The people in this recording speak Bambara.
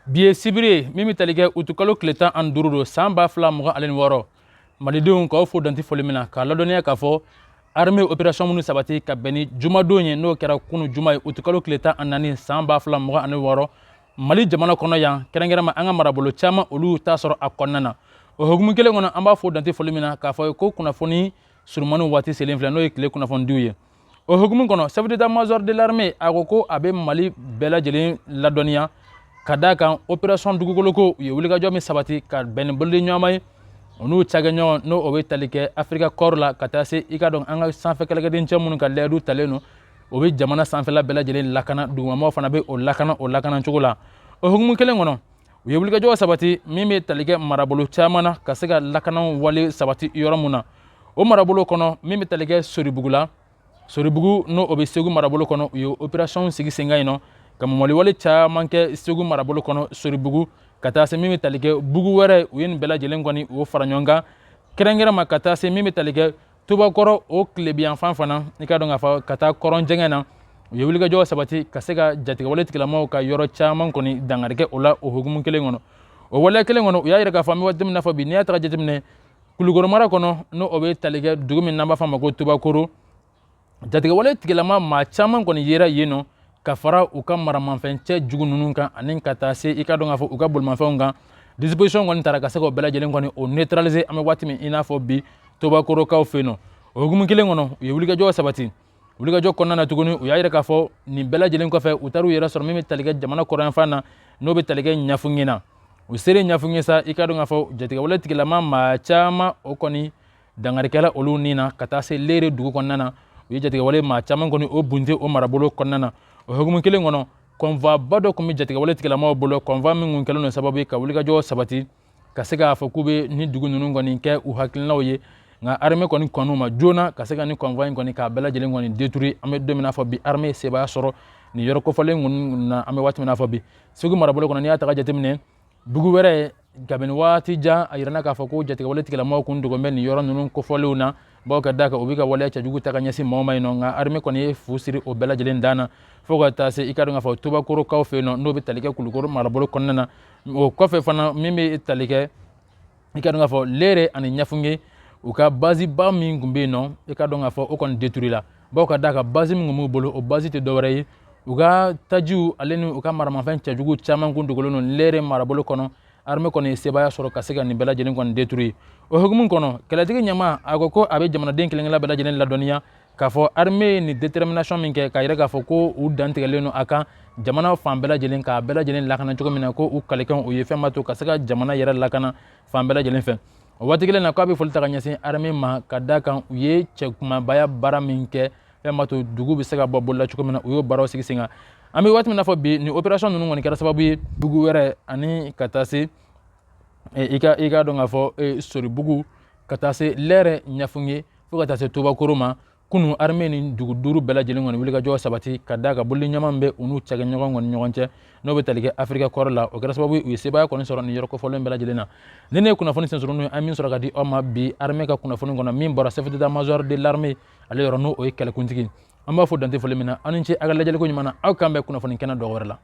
Bi ye sibiri ye min bɛ tali kɛ utukalo tile 15 don san 2026. Malidenw, k'aw fo danti foli min na, k'a ladɔnniya k'a fɔ armée opération minnu sabati ka bɛn ni jumadon ye, n'o kɛra kunu juma ye, utukalo tile 14 san 2026, Mali jamana kɔnɔ yan, kɛrɛnkɛrɛnma an ka marabolo caman, olu t'a sɔrɔ a kɔnɔna na. O hukumu kelen kɔnɔ, an b'a fo danti foli min na k'a fɔ ko kunnafoni surumani waati selen filɛ, n'o ye tile kunnafonidiw ye. O hukumu kɔnɔ, chef d'état major de l'armée a ko ko a bɛ Mali bɛɛ lajɛlen ladɔnniya ka d'a kan opération dugukoloko, u ye wulikajɔ min sabati ka bɛn ni bolodiɲɔgɔnma ye u n'u cakɛɲɔgɔn, n'o o bɛ tali kɛ Africa Corps la, ka taa se i ka dɔn an ka sanfɛ kɛlɛkɛden cɛ minnu ka layidu talen don, o bɛ jamana sanfɛla bɛɛ lajɛlen lakana, dugumamaw fana bɛ o lakana o lakana cogo la. O hukumu kelen kɔnɔ, u ye wulikajɔ sabati min bɛ tali kɛ marabolo caman na ka se ka lakana wale sabati yɔrɔ mun na. O marabolo kɔnɔ, min bɛ tali kɛ Soribugu la, Soribugu n'o o bɛ Segu marabolo kɔnɔ, u ye opération sigi sen kan yen nɔ ka mɔmɔliwale caman kɛ Segu marabolo kɔnɔ, Soribugu, ka taa se min bɛ tali kɛ bugu wɛrɛ. U ye nin bɛɛ lajɛlen kɔni o fara ɲɔgɔn kan kɛrɛnkɛrɛn ma, ka taa se min bɛ tali kɛ Tubakɔrɔ, o tilebiyanfan fana, i ka dɔn k'a fɔ ka taa kɔrɔnjɛgɛn na, u ye wulikajɔ sabati ka se ka jatigɛwale tigilamaw ka yɔrɔ caman kɔni dankari kɛ o la. O hukumu kelen kɔnɔ, o waleya kelen kɔnɔ, u y'a yira k'a fɔ an bɛ waati min na fɔ bi, n'i y'a ta ka jateminɛ Kulukɔrɔ mara kɔnɔ, n'o o bɛ tali kɛ dugu min n'an b'a fɔ a ma ko Tubakoro, jatigɛwale tigilama maa caman kɔni yera yen nɔ ka fara u ka maramafɛn cɛ jugu ninnu kan, ani ka taa se i ka dɔn k'a fɔ u ka bolimafɛnw kan. Disposition kɔni tara ka se k'o bɛɛ lajɛlen kɔni o neutraliser an bɛ waati min i n'a fɔ bi Tobakorokaw fɛ yen nɔ. O hukumu kelen kɔnɔ, u ye wulikajɔ sabati. Wulikajɔ kɔnɔna na tuguni, u y'a yira k'a fɔ nin bɛɛ lajɛlen kɔfɛ, u taar'u yɛrɛ sɔrɔ min bɛ tali kɛ jamana kɔrɔnyanfan na, n'o bɛ tali kɛ Ɲafunge na. U selen Ɲafunge sa, i ka dɔn k'a fɔ jatigɛwale tigilama maa caman, o kɔni dangarikɛla olu ni na, ka taa se Lere dugu kɔnɔna na, u ye jatigɛwale maa caman kɔni o bunte o marabolo kɔnɔna na. O hukumu kelen kɔnɔ, convoi ba dɔ tun bɛ jatigɛwale tigilamaw bolo, convoi min kun kɛlen don sababu ye ka wulikajɔ sabati ka se k'a fɔ k'u bɛ ni dugu ninnu kɔni kɛ u hakilinaw ye. Nka armée kɔni kɔn'u ma joona ka se ka ni convoi in kɔni k'a bɛɛ lajɛlen kɔni détruire. An bɛ don min na fɔ bi, armée sebaaya sɔrɔ nin yɔrɔ kofɔlen kɔni na. An bɛ waati min na fɔ bi, Segu marabolo kɔnɔ, n'i y'a ta ka jateminɛ dugu wɛrɛ, kabini waati jan a yirana k'a fɔ ko jatigɛwale tigilamaw kun dogon bɛ nin yɔrɔ ninnu kofɔlenw na, bawo ka d'a kan u bɛ ka waleya cɛjugu ta ka ɲɛsin maaw ma yen nɔ. Nka armée kɔni ye fu siri o bɛɛ lajɛlen dan na, fo ka taa se i ka dɔn k'a fɔ Tubakorokaw fɛ yen nɔ, n'o bɛ tali kɛ Kulukoro marabolo kɔnɔna na. O kɔfɛ fana, min bɛ tali kɛ i ka dɔn k'a fɔ Lere ani Ɲafunge, u ka base ba min tun bɛ yen nɔ, i ka dɔn k'a fɔ o kɔni détruit la, bawo ka d'a kan base min tun b'u bolo, o base tɛ dɔwɛrɛ ye, u ka tajiw ale ni u ka maramafɛn cɛjugu caman kun dogolen don Lere marabolo kɔnɔ. Armée kɔni ye sebaaya sɔrɔ ka se ka nin bɛɛ lajɛlen kɔni détruire. O hukumu kɔnɔ, kɛlɛtigi ɲɛmaa a ko ko a bɛ jamanaden kelen-kelenna bɛɛ lajɛlen ladɔnniya k'a fɔ armée ye nin détermination min kɛ k'a yira k'a fɔ ko u dantigɛlen don a kan jamana fan bɛɛ lajɛlen k'a bɛɛ lajɛlen lakana cogo min na, ko u kalikanw o ye fɛn b'a to ka se ka jamana yɛrɛ lakana fan bɛɛ lajɛlen fɛ. O waati kelen na, k'a bɛ foli ta ka ɲɛsin armée ma ka d'a kan u ye cɛkumabaya baara min kɛ, fɛn b'a to dugu bɛ se ka bɔ bolola cogo min na, u y'o baaraw sigi sen kan. An bɛ waati min na fɔ bi, nin opération ninnu kɔni kɛra sababu ye dugu wɛrɛ ani ka taa se i ka dɔn k'a fɔ Soribugu, ka taa se Lɛrɛ, Ɲafunge, fo ka taa se Tubakoro ma. Kunu armée ni dugu duuru bɛɛ lajɛlen kɔni wulikajɔ sabati ka d'a kan bololi ɲaman bɛ u n'u cakɛɲɔgɔn kɔni ɲɔgɔn cɛ, n'o bɛ tali kɛ Africa Corps la. O kɛra sababu ye u ye sebaaya kɔni sɔrɔ nin yɔrɔ kofɔlen bɛɛ lajɛlen na. Ni ne ye kunnafoni sen sɔrɔ n'o ye, an min sɔrɔ ka di aw ma bi armée ka kunnafoni kɔnɔ min bɔra chef d'état major de l'armée ale yɔrɔ, n'o o ye kɛlɛkuntigi, an b'a fɔ dante foli min na. Aw ni ce a ka lajɛliko ɲuman na. Aw k'an bɛn kunnafoni kɛnɛ dɔ wɛrɛ la.